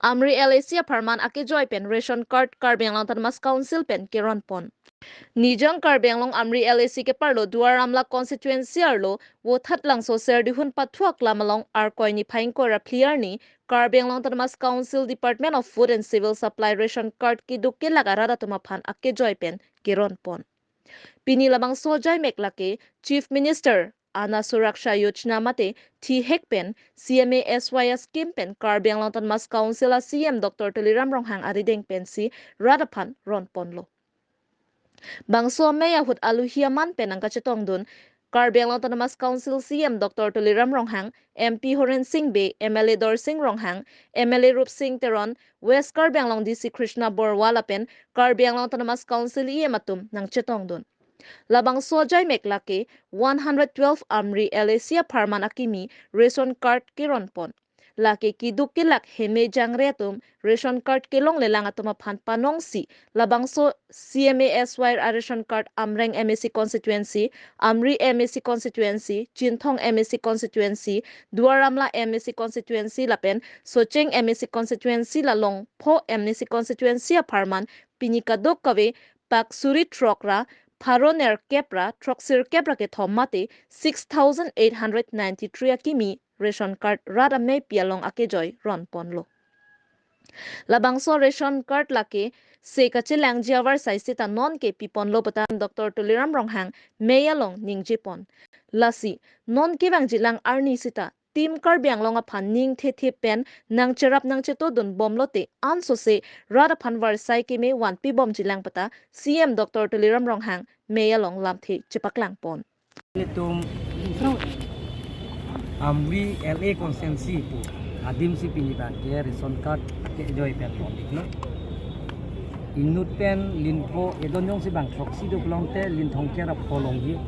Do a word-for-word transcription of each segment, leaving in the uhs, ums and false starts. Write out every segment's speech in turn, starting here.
Amri L A C apharman akejoi pen ration card Karbi Anglong Autonomous Council pen keron pon. Nijang Karbi Anglong Amri L A C keparlo Duar Amla constituency arlo Vothatlangso Serdihun pathu aklam along Arkoi niphai ingkoi ra phli arni Karbi Anglong Autonomous Council Department of Food and Civil Supply ration card keduk kelak arat atum aphan akejoi pen keron pon. Pini labangso ajaimek lake Chief Minister Anna Suraksha Yojana mate thihek pen C M A S Y scheme pen Karbi Anglong Autonomous Council a C M Doctor Tuliram Ronghang arideng pensi rat aphan ron ponlo. Bangso amei ahut aluhi aman pen nangkachetongdun Karbi Anglong Autonomous Council C M Doctor Tuliram Ronghang, M P Horen Sing Bey, M L A Dorsing Ronghang, M L A Rupsing Teron, West Karbi Anglong D C Krishna Borwa lapen Karbi Anglong Autonomous Council E M atum nangchetongdun. Labangso ajaimek lake one hundred twelve Amri L A C apharman akimi ration card keron pon. Lake keduk kelak heme jangre atum ration card kelonglelang atum aphan panongsi labangso C M A S Y a ration card Amreng M A C constituency, Amri M A C constituency, Chinthong M A C constituency, Duar Amla M A C constituency lapen Socheng M A C constituency la Longpho M A C constituency apharman pini kadokave pak suri throk ra pharo nerkep ra throksirkep ra kethom mate six thousand eight hundred ninety-three akimi ration card rat ameipi along akejoi ron ponlo. Labangso ration card lake se kachelangji avarsai seta nonke piponlo puta Doctor Tuliram Ronghang mei along ningje pon. Lasi nonke vangjilang arni seta Team Karbi Anglong aphan ning thethe pen nangcherap nangchetodun bomlote ansose rat aphan varsai keme vanpi bomjilang puta C M Doctor Tuliram Ronghang mei along lamthe chepaklang pon. Netum Amri L A constituency pu adim si pini abangke ration card kejoi pen longlo. Inut pen linpho edon jongsi bang throksi do pulote linthong kera pho longji.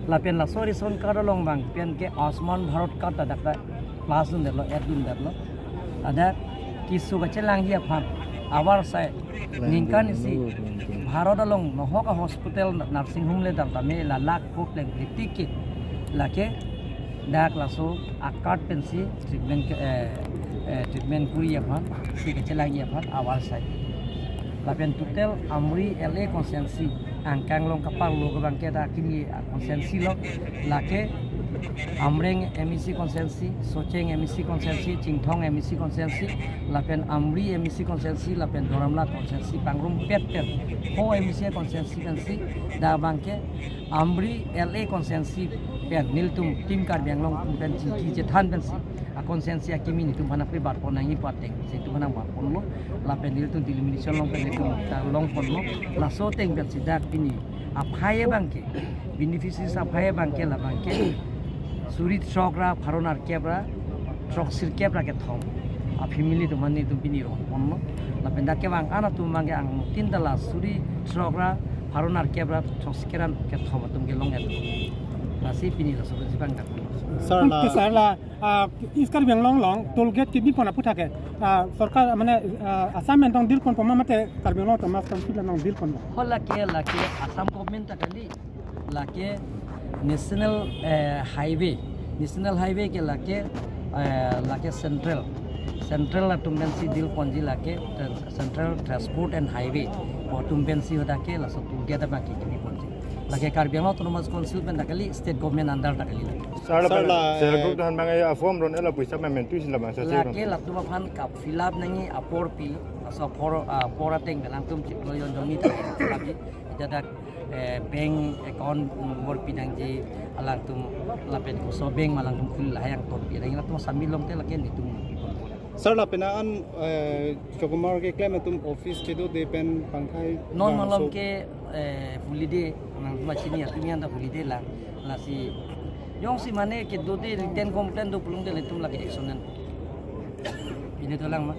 Lapen laso ration card along abang pen ke Ayushman Bharat card ta dak ta plus dundetlo, add dundetlo. Ladak keso kachelangji aphan avarsai ningkan isi Bharat along nohok a hospital, nursing home le dam tame la lakh ko pleng kritik ke lake dak laso a card pensi treatment ke, eh, eh, treatment kuri aphan, si kachelangji aphan avarsai. Lapen total Amri L A constituency angkang along kaparlo ke abangke dak kimi a constituency lo lake Amreng M A C constituency, Socheng M A C constituency, Chinthong M A C constituency, lapen Amri M A C constituency, lapen Duar Amla constituency pangrumpet pen ho M A C constituency pensi dak abangke Amri L A constituency pen nelitum Team Karbi Anglong atum pen chingki chethan pensi a constituency akimi netum aphan apre bar pon nangji pu ateng si netum aphan bar ponlo. Lapen nelitum delimitation along pen netum ta long ponlo. Laso ateng pensi dak pini aphai abangke beneficiaries aphai abangke labangke suri throk ra pharo nerkep ra throksirkep ra kethom a family atum aphan netum pini ron ponlo. Lapen dak kevang an atum abangke angtin ta la suri throk ra pharo nerkep ra throksirkep ra kethom atum kelong et. Lasi pini laso pensi abang dak. Sir, la Sir, la, ah, East Karbi Anglong along toll gate kebi pon aphuthak ke, ah, sorkar mane, ah, Assam pen tong deal pon poma mate Karbi Anglong Autonomous Council pen tong deal pon? Ho lake, lake Assam government ta kali, lake national, eh, highway, national highway ke lake, eh, lake central, central atum pensi deal ponji lake, eh, Central Transport and Highway atum pensi hoda ke laso toll gate abangke kebi ponji. Lake Karbi Anglong Autonomous Council pen ta kali, state government under ta kali lake. Sir, la Sir, pen la, self group eh, dan bang a form ron ela puisa payment tu sila bang sa lake sir. Latum aphan ka fill up nangji apor pi, laso apor, ah, apor ateng alangtum chiklo jon jongni ta fill up ji. Ita dak, eh, bank account number pi nangji alangtum lapen koso bank ma alangtum khul lahai angton pi nangji latum submit longte lake netum. Sir, lapen an, eh, Chokomar keklem atum office kedo de pen pangthai non bang malom so ke, eh, holiday, nang ma chini atum yan ta holiday lang. Lasi jongsi mane kedo de written complaint do pulote latum lake action an. Pine dolang ma.